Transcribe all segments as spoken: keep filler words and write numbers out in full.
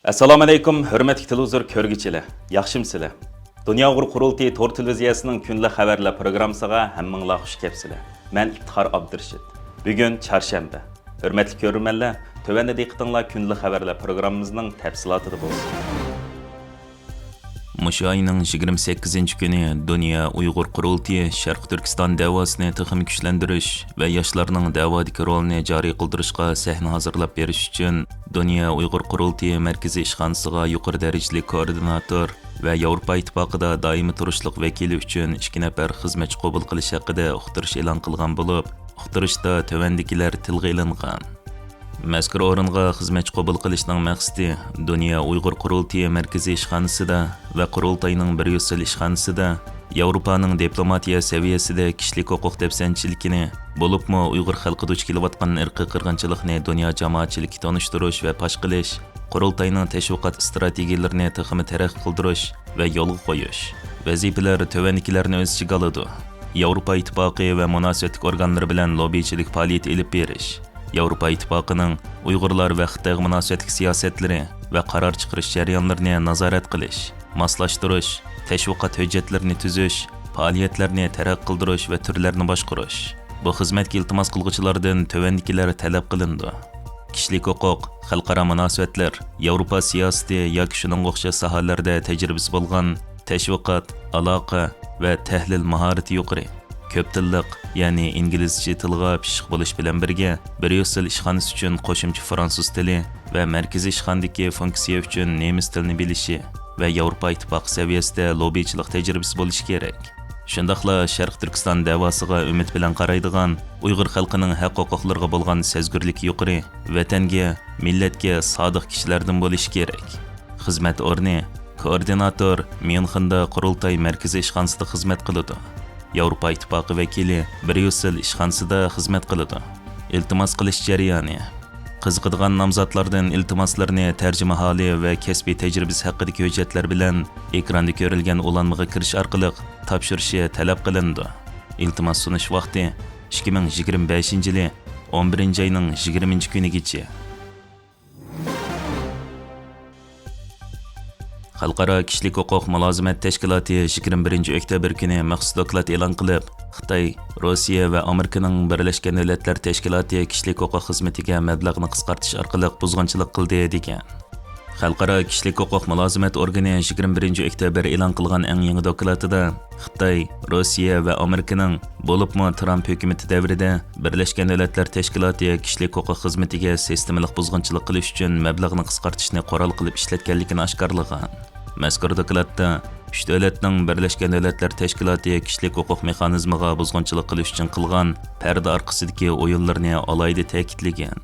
ئەسسالامۇئەلەيكۇم، ھۆرمەتلىك تېلېۋىزور كۆرگۈچىلەر، ياخشىمۇسىلەر؟ دۇنيا ئۇيغۇر قۇرۇلتىيى تور تېلېۋىزىيەسىنىڭ كۈندىلىك خەۋەرلەر پروگراممىسىغا ھەممىڭلار خۇش كەپسىلەر. مەن ئىپتىخار ئابدۇرېشىت. بۈگۈن چارشەنبە. ھۆرمەتلىك كۆرۈرمەنلەر، تۆۋەندە دىققىتىڭلار كۈندىلىك خەۋەرلەر پروگراممىمىزنىڭ تەپسىلاتىدا بولسۇن. مۇشۇ ئاينىڭ يىگىرمە سەككىزىنچى كۈنى دۇنيا ئۇيغۇر قۇرۇلتىيى شەرقىي تۈركىستان دەۋاسىنى تېخىمۇ كۈچلەندۈرۈش ۋە ياشلارنىڭ دەۋادىكى رولىنى جارى قىلدۇرۇشقا سەھنە ھازىرلاپ بېرىش ئۈچۈن دۇنيا ئۇيغۇر قۇرۇلتىيى مەركىزىي ئىشخانىسىغا يۇقىرى دەرىجىلىك كوئوردىناتور ۋە ياۋروپا ئىتتىپاقىدا دائىمىي تۇرۇشلۇق ۋەكىلى ئۈچۈن ئىككى نەپەر خىزمەتچى قوبۇل قىلىش ھەققىدە ئۇقتۇرۇش ئېلان قىلغان بولۇپ، ئۇقتۇرۇشتا تۆۋەندىكىلەر تىلغا ئېلىنغان. مەزكۇر ئورۇنغا خىزمەتچى قوبۇل قىلىشنىڭ مەقسىتى دۇنيا ئۇيغۇر قۇرۇلتىيى مەركىزىي ئىشخانىسىدا ۋە قۇرۇلتاينىڭ بريۇسسېل ئىشخانىسىدا ياۋروپانىڭ دىپلوماتىيە سەۋىيەسىدە كىشىلىك ھوقۇق دەپسەندىچىلىكىنى، بولۇپمۇ ئۇيغۇر خەلقى دۇچ كېلىۋاتقان ئىرقىي قىرغىنچىلىقنى دۇنيا جامائەتچىلىكىگە تونۇشتۇرۇش ۋە پاش قىلىش، قۇرۇلتاينىڭ تەشۋىقات ئىستراتېگىيەلىرىنى تېخىمۇ تەرەققىي قىلدۇرۇش ۋە يولغا قويۇش. ۋەزىپىلەر تۆۋەندىكىلەرنى ئۆز ئىچىگە ئالىدۇ. ياۋروپا ئىتتىپاقى ۋە مۇناسىۋەتلىك ئورگانلىرى بىلەن لوببىچىلىك پائالىيىتى ئېلىپ بېرىش. ياۋروپا ئىتتىپاقىنىڭ ئۇيغۇرلار ۋە خىتايغا مۇناسىۋەتلىك سىياسەتلىرى ۋە قارار چىقىرىش جەريانلىرىنى نازارەت قىلىش، ماسلاشتۇرۇش، تەشۋىقات ھۆججەتلىرىنى تۈزۈش، پائالىيەتلەرنى تەرەققىي قىلدۇرۇش ۋە تۈرلەرنى باشقۇرۇش. بۇ خىزمەتكە ئىلتىماس قىلغۇچىلاردىن تۆۋەندىكىلەر تەلەپ قىلىنىدۇ. كىشىلىك ھوقۇق، خەلقئارا مۇناسىۋەتلەر، ياۋروپا سىياسىتى ياكى شۇنىڭغا ئوخشاش ساھەلەردە تەجرىبىسى بولغان، تەشۋىقات، ئالاقە ۋە تەھلىل ماھارىتى يۇقىرى، كۆپ تىللىق، يەنى ئىنگلىزچە تىلغا پىششىق بولۇش بىلەن بىرگە، بريۇسسېل ئىشخانىسى ئۈچۈن قوشۇمچە فرانسۇز تىلى ۋە مەركىزىي ئىشخانىدىكى فۇنكسىيە ئۈچۈن نېمىس تىلىنى بىلىشى ۋە ياۋروپا ئىتتىپاقى سەۋىيەسىدە لوببىچىلىق تەجرىبىسى بولۇشى كېرەك. شۇنداقلا شەرقىي تۈركىستان دەۋاسىغا ئۈمىد بىلەن قارايدىغان، ئۇيغۇر خەلقىنىڭ ھەق-ھوقۇقلىرىغا بولغان سەزگۈرلۈكى يۇقىرى، ۋەتەنگە، مىللەتكە سادىق كىشىلەردىن بولۇشى كېرەك. خىزمەت ئورنى، كوئوردىناتور ميۇنخېندا قۇرۇلتاي مەركىزىي ئىشخانىسىدا خىزمەت قىلىدۇ. ياۋروپا ئىتتىپاقى ۋەكىلى بريۇسسېل ئىشخانىسىدا خىزمەت قىلىدۇ. ئىلتىماس قىلىش جەريانى. قىزىقىدىغان نامزاتلاردىن ئىلتىماسلىرىنى تەرجىمىھالى ۋە كەسپىي تەجرىبىسى ھەققىدىكى ھۆججەتلەر بىلەن ئېكراندا كۆرۈلگەن ئۇلانمىغا كىرىش ئارقىلىق تاپشۇرۇشى تەلەپ قىلىنىدۇ. ئىلتىماس سۇنۇش ۋاقتى ئىككى مىڭ يىگىرمە بەشىنچى يىلى ئون بىرىنچى ئاينىڭ يىگىرمىنچى كۈنىگىچە. خەلقئارا كىشىلىك ھوقۇق مۇلازىمەت تەشكىلاتى يىگىرمە بىرىنچى ئۆكتەبىر كۈنى مەخسۇس دوكلات ئېلان قىلىپ، خىتاي، روسىيە ۋە ئامېرىكىنىڭ بىرلەشكەن دۆلەتلەر تەشكىلاتى كىشىلىك ھوقۇق خىزمىتىگە مەبلەغنى قىسقارتىش ئارقىلىق بۇزغۇنچىلىق قىلدى، دېگەن. خەلقئارا كىشىلىك ھوقۇق مۇلازىمەت ئورگىنى يىگىرمە بىرىنچى ئۆكتەبىر ئېلان قىلغان ئەڭ يېڭى دوكلاتىدا، خىتاي، روسىيە ۋە ئامېرىكىنىڭ، بولۇپمۇ ترامپ ھۆكۈمىتى دەۋرىدە بىرلەشكەن دۆلەتلەر تەشكىلاتى كىشىلىك ھوقۇق خىزمىتىگە سىستېمىلىق بۇزغۇنچىلىق قىلىش ئۈچۈن مەبلەغنى قىسقارتىشنى قورال قىلىپ ئىشلەتكەنلىكىنى ئاشكارىلىغان. مەزكۇر دوكلاتتا ئۈچ دۆلەتنىڭ بىرلەشكەن دۆلەتلەر تەشكىلاتى كىشىلىك ھوقۇق مېخانىزمىغا بۇزغۇنچىلىق قىلىش ئۈچۈن قىلغان پەردە ئارقىسىدىكى ئويۇنلىرىنى ئالاھىدە تەكىتلىگەن.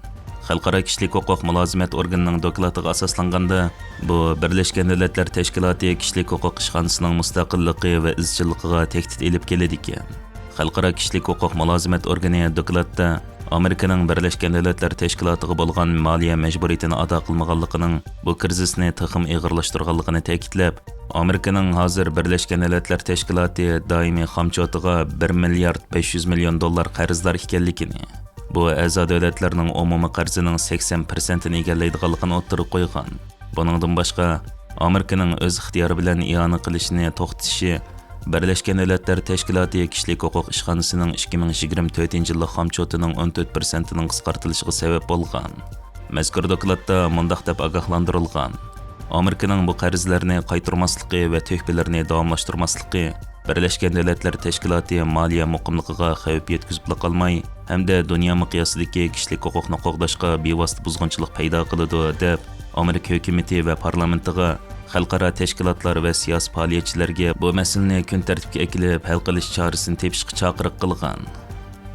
خەلقئارا كىشىلىك ھوقۇق مۇلازىمەت ئورگىنىنىڭ دوكلاتىغا ئاساسلانغاندا، بۇ بىرلەشكەن دۆلەتلەر تەشكىلاتى كىشىلىك ھوقۇق ئىشخانىسىنىڭ مۇستەقىللىقى ۋە ئىزچىللىقىغا تەھدىت ئېلىپ كېلىدىكەن. خەلقئارا كىشىلىك ھوقۇق مۇلازىمەت ئورگىنى دوكلاتتا ئامېرىكىنىڭ بىرلەشكەن دۆلەتلەر تەشكىلاتىغا بولغان مالىيە مەجبۇرىيىتىنى ئادا قىلمىغانلىقىنىڭ بۇ كىرىزىسنى تېخىمۇ ئېغىرلاشتۇرغانلىقىنى تەكىتلەپ، ئامېرىكىنىڭ ھازىر بىرلەشكەن دۆلەتلەر تەشكىلاتى دائىمىي خامچوتىغا بىر مىليارد بەش يۈز مىليون دوللار قەرزدار ئىكەنلىكىنى، بۇ ئەزا دۆلەتلەرنىڭ ئومۇمىي قەرزىنىڭ سەكسەن پىرسەنتىنى ئىگىلەيدىغانلىقىنى ئوتتۇرىغا قويغان. بۇنىڭدىن باشقا، ئامېرىكىنىڭ ئۆز ئىختىيارى بىلەن ئىئانە قىلىشنى توختىتىشى بىرلەشكەن دۆلەتلەر تەشكىلاتى كىشىلىك ھوقۇق ئىشخانىسىنىڭ ئىككى مىڭ يىگىرمە تۆتىنچى يىللىق خامچوتىنىڭ ئون تۆت پىرسەنتىنىڭ قىسقارتىلىشىغا سەۋەب بولغان. مەزكۇر دوكلاتتا مۇنداق دەپ ئاگاھلاندۇرۇلغان: ئامېرىكىنىڭ بۇ قەرزلەرنى قايتۇرماسلىقى ۋە تۆھپىلىرىنى داۋاملاشتۇرماسلىقى بىرلەشكەن دۆلەتلەر تەشكىلاتى مالىيە مۇقىملىقىغا خەۋپ يەتكۈزۈپلا قالماي، ھەمدە دۇنيا مىقياسىدىكى كىشىلىك ھوقۇقنى قوغداشقا بىۋاسىتە بۇزغۇنچىلىق پەيدا قىلىدۇ، دەپ، ئامېرىكا ھۆكۈمىتى ۋە پارلامېنتىغا، خەلقئارا تەشكىلاتلار ۋە سىياسىي پائالىيەتچىلەرگە بۇ مەسىلىنى كۈن تەرتىپكە ئەكېلىپ، ھەل قىلىش چارىسىنى تېپىشقا چاقىرىق قىلغان.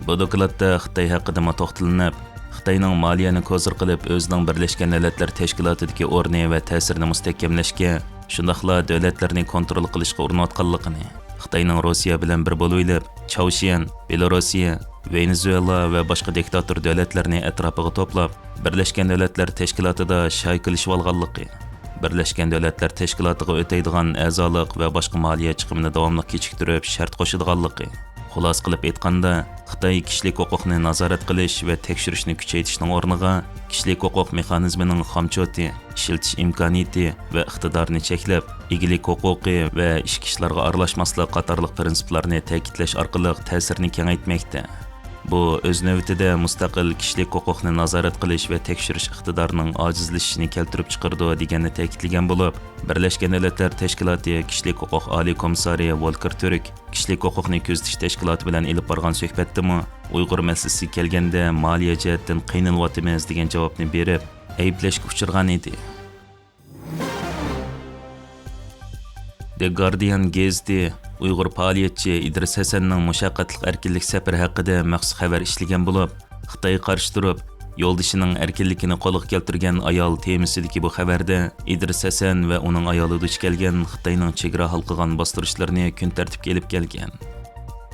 بۇ دوكلاتتا خىتاي ھەققىدىمۇ توختىلىنىپ، خىتاينىڭ مالىيەنى كوزىر قىلىپ، ئۆزىنىڭ بىرلەشكەن دۆلەتلەر تەشكىلاتىدىكى ئورنى ۋە تەسىرىنى مۇستەھكەملەشكە، شۇنداقلا دۆلەتلەرنى كونترول قىلىشقا ئۇرۇنۇۋاتقانلىقىنى، خىتاينىڭ روسىيە بىلەن بىر بولۇۋېلىپ، چاۋشيەن، بېلوروسىيە، ۋېنېزۇېلا ۋە باشقا دىكتاتور دۆلەتلەرنى ئەتراپىغا توپلاپ، بىرلەشكەن دۆلەتلەر تەشكىلاتىدا شايكىلىشىۋالغانلىقى، بىرلەشكەن دۆلەتلەر تەشكىلاتىغا ئۆتەيدىغان ئەزالىق ۋە باشقا مالىيە چىقىمىنى داۋاملىق كېچىكتۈرۈپ شەرت قوشىدىغانلىقى، خۇلاسە قىلىپ ئېيتقاندا، خىتاي كىشىلىك ھوقۇقنى نازارەت قىلىش ۋە تەكشۈرۈشنى كۈچەيتىشنىڭ ئورنىغا، كىشىلىك ھوقۇق مېخانىزمىنىڭ خامچوتى، ئىشلىتىش ئىمكانىيىتى ۋە ئىقتىدارىنى چەكلەپ، ئىگىلىك ھوقۇقى ۋە ئىچكى ئىشلارغا ئارىلاشماسلىق قاتارلىق پىرىنسىپلارنى تەكىتلەش ئارقىلىق تەسىرىنى كېڭەيتمەكتە. بۇ، ئۆز نۆۋىتىدە، مۇستەقىل كىشىلىك ھوقۇقنى نازارەت قىلىش ۋە تەكشۈرۈش ئىقتىدارىنىڭ ئاجىزلىشىشىنى كەلتۈرۈپ چىقىرىدۇ، دېگەننى تەكىتلىگەن بولۇپ، بىرلەشكەن دۆلەتلەر تەشكىلاتى كىشىلىك ھوقۇق ئالىي كومىسسارى ۋولكېر تۈرك، كىشىلىك ھوقۇقنى كۆزىتىش تەشكىلاتى بىلەن ئېلىپ بارغان سۆھبەتتىمۇ، ئۇيغۇر مەسىلىسىگە كەلگەندە، مالىيە جەھەتتىن قىينىلىۋاتىمىز، دېگەن جاۋابنى بېرىپ، ئەيىبلەشكە ئۇچرىغان ئىدى. The Guardian گېزىتى ئۇيغۇر پائالىيەتچى ئىدرىس ھەسەننىڭ مۇشەققەتلىك ئەركىنلىك سەپىرى ھەققىدە مەخسۇس خەۋەر ئىشلىگەن بولۇپ، خىتايغا قارشى تۇرۇپ، يولدىشىنىڭ ئەركىنلىكىنى قولغا كەلتۈرگەن ئايال تېمىسىدىكى بۇ خەۋەردە ئىدرىس ھەسەن ۋە ئۇنىڭ ئايالى دۇچ كەلگەن خىتاينىڭ چېگرا ھالقىغان باستۇرۇشلىرىنى كۈن تەرتىپكە ئېلىپ كەلگەن.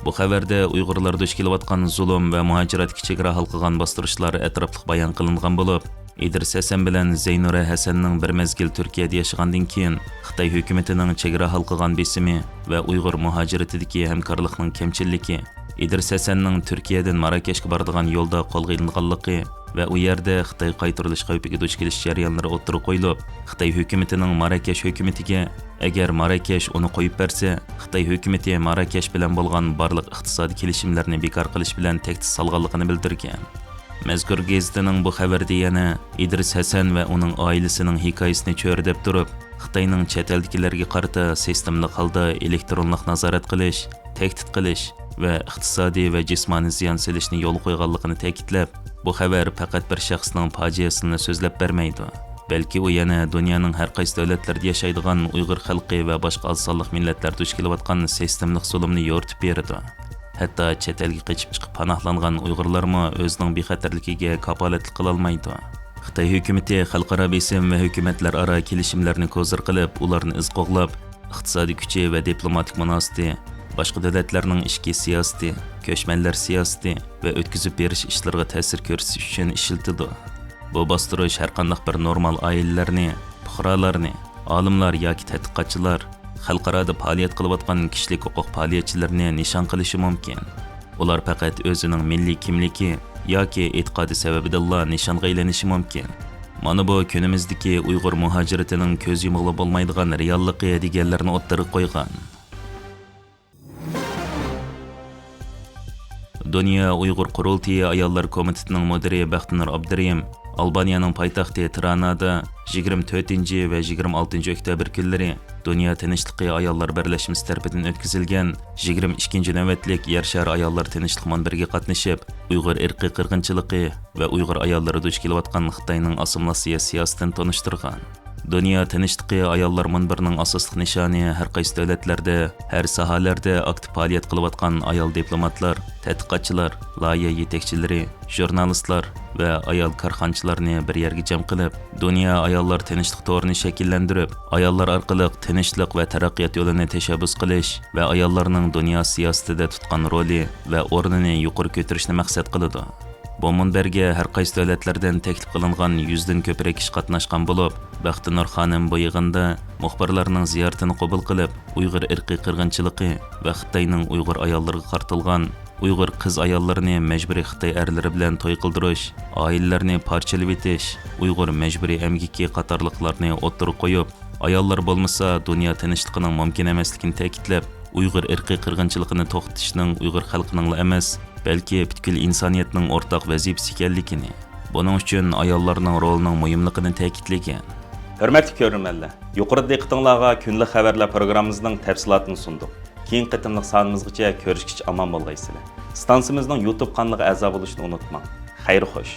بۇ خەۋەردە ئۇيغۇرلار دۇچ كېلىۋاتقان زۇلۇم ۋە مۇھاجىرەتتىكى چېگرا ھالقىغان باستۇرۇشلار ئەتراپلىق بايان قىلىنغان بولۇپ، ئىدرىس ھەسەن بىلەن زەينۇرە ھەسەننىڭ بىر مەزگىل تۈركىيەدە ياشىغاندىن كېيىن، خىتاي ھۆكۈمىتىنىڭ چېگرا ھالقىغان بېسىمى ۋە ئۇيغۇر مۇھاجىرىتىدىكى ھەمكارلىقنىڭ كەمچىللىكى، ئىدرىس ھەسەننىڭ تۈركىيەدىن ماراكەشكە بارىدىغان يولدا قولغا ئېلىنغانلىقى ۋە ئۇ يەردە خىتاي قايتۇرۇلۇش خەۋپىگە دۇچ كېلىش جەريانلىرى ئوتتۇرىغا قويۇلۇپ، خىتاي ھۆكۈمىتىنىڭ ماراكەش ھۆكۈمىتىگە، ئەگەر ماراكەش ئۇنى قويۇپ بەرسە، خىتاي ھۆكۈمىتى ماراكەش بىلەن بولغان بارلىق ئىقتىسادىي كېلىشىملەرنى بىكار قىلىش بىلەن تەھدىت سالغانلىقىنى بىلدۈرگەن. مەزكۇر گېزىتىنىڭ بۇ خەۋىرىدە يەنە ئىدرىس ھەسەن ۋە ئۇنىڭ ئائىلىسىنىڭ ھېكايىسىنى چۆرىدەپ تۇرۇپ، خىتاينىڭ چەت ئەلدىكىلەرگە قارىتا سىستېمىلىق ھالدا ئېلېكترونلۇق نازارەت قىلىش، تەھدىت قىلىش ۋە ئىقتىسادىي ۋە جىسمانىي زىيان سېلىشنى يولغا قويغانلىقىنى تەكىتلەپ، بۇ خەۋەر پەقەت بىر شەخسنىڭ پاجىئەسىنىلا سۆزلەپ بەرمەيدۇ، بەلكى ئۇ يەنە دۇنيانىڭ ھەر قايسى دۆلەتلىرىدە ياشايدىغان ئۇيغۇر خەلقى ۋە باشقا ئاز سانلىق مىللەتلەر دۇچ كېلىۋاتقان سىستېمىلىق زۇلۇمنى يورۇتۇپ بېرىدۇ. ھەتتا چەت ئەلگە قېچىپ چىقىپ پاناھلانغان ئۇيغۇرلارمۇ ئۆزىنىڭ بىخەتەرلىكىگە كاپالەتلىك قىلالمايدۇ. خىتاي ھۆكۈمىتى خەلقئارا بېسىم ۋە ھۆكۈمەتلەر ئارا كېلىشىملەرنى كوزىر قىلىپ، ئۇلارنى ئىز قوغلاپ، ئىقتىسادىي كۈچى ۋە دىپلوماتىك مۇناسىۋىتى، باشقا دۆلەتلەرنىڭ ئىچكى سىياسىتى، كۆچمەنلەر سىياسىتى ۋە ئۆتكۈزۈپ بېرىش ئىشلىرىغا تەسىر كۆرسىتىش ئۈچۈن ئىشلىتىدۇ. بۇ باستۇرۇش ھەرقانداق بىر نورمال ئائىلىلەرنى، پۇقرالارنى، ئالىملار ياكى تەتقىقاتچىلار، خەلقئارادا پائالىيەت قىلىۋاتقان كىشىلىك ھوقۇق پائالىيەتچىلىرىنى نىشان قىلىشى مۇمكىن. ئۇلار پەقەت ئۆزىنىڭ مىللىي كىملىكى ياكى ئېتىقادى سەۋەبىدىنلا نىشانغا ئېلىنىشى مۇمكىن. مانا بۇ كۈنىمىزدىكى ئۇيغۇر مۇھاجىرىتىنىڭ كۆز يۇمغىلى بولمايدىغان رېئاللىقى، دېگەنلەرنى ئوتتۇرىغا قويغان. دۇنيا ئۇيغۇر قۇرۇلتىيى ئاياللار كومىتېتىنىڭ مۇدىرى بەختىنۇر ئابدۇرېھىم ئالبانىيەنىڭ پايتەختى تىرانادا يىگىرمە تۆتىنچى ۋە يىگىرمە ئالتىنچى ئۆكتەبىر كۈنلىرى دۇنيا تىنچلىقى ئاياللار بىرلەشمىسى تەرىپىدىن ئۆتكۈزۈلگەن يىگىرمە ئىككىنچى نۆۋەتلىك يەر شارى ئاياللار تىنچلىق مۇنبىرىگە قاتنىشىپ، ئۇيغۇر ئىرقىي قىرغىنچىلىقى ۋە ئۇيغۇر ئاياللىرى دۇچ كېلىۋاتقان خىتاينىڭ ئاسسىمىلياتسىيە سىياسىتىنى تونۇشتۇرغان. دۇنيا تىنچلىقى ئاياللار مۇنبىرىنىڭ ئاساسلىق نىشانى ھەر قايسى دۆلەتلەردە، ھەر ساھەلەردە ئاكتىپ پائالىيەت قىلىۋاتقان ئايال دىپلوماتلار، تەتقىقاتچىلار، لايىھە يېتەكچىلىرى، ژۇرنالىستلار ۋە ئايال كارخانىچىلارنى بىر يەرگە جەم قىلىپ، دۇنيا ئاياللار تىنچلىق تورىنى شەكىللەندۈرۈپ، ئاياللار ئارقىلىق تىنچلىق ۋە تەرەققىيات يولىنى تەشەببۇس قىلىش ۋە ئاياللارنىڭ دۇنيا سىياسىتىدە تۇتقان رولى ۋە ئورنىنى يۇقىرى كۆتۈرۈشنى مەقسەت قىلىدۇ. بۇ مۇنبەرگە ھەر قايسى دۆلەتلەردىن تەكلىپ قىلىنغان يۈزدىن كۆپرەك كىشى قاتناشقان بولۇپ، بەختىنۇر خانىم بۇ يىغىندا مۇخبىرلارنىڭ زىيارىتىنى قوبۇل قىلىپ، ئۇيغۇر ئىرقىي قىرغىنچىلىقى ۋە خىتاينىڭ ئۇيغۇر ئاياللىرىغا قارىتىلغان، ئۇيغۇر قىز ئاياللىرىنى مەجبۇرىي خىتاي ئەرلىرى بىلەن توي قىلدۇرۇش، ئائىلىلەرنى پارچىلىۋېتىش، ئۇيغۇر مەجبۇرىي ئەمگىكى قاتارلىقلارنى ئوتتۇرىغا قويۇپ، ئاياللار بولمىسا دۇنيا تىنچلىقىنىڭ مۇمكىن ئەمەسلىكىنى تەكىتلەپ، ئۇيغۇر ئىرقىي قىرغىنچىلىقىنى توختىتىشنىڭ ئۇيغۇر خەلقىنىڭلا ئەمەس، بەلكى پۈتكۈل ئىنسانىيەتنىڭ ئورتاق ۋەزىپىسى ئىكەنلىكىنى، بۇنىڭ ئۈچۈن ئاياللارنىڭ رولىنىڭ مۇھىملىقىنى تەكىتلىگەن. ھۆرمەتلىك كۆرۈرمەنلەر، يۇقىرىدا دىققىتىڭلارغا كۈندىلىك خەۋەرلەر پروگراممىمىزنىڭ تەپسىلاتىنى سۇندۇق. كېيىنكى قېتىملىق سانىمىزغىچە كۆرۈشكىچە ئامان بولغايسىلەر. ئىستانسىمىزنىڭ يۇتۇب قانىلىغا ئەزا بولۇشنى ئۇنتۇماڭ. خەير خوش.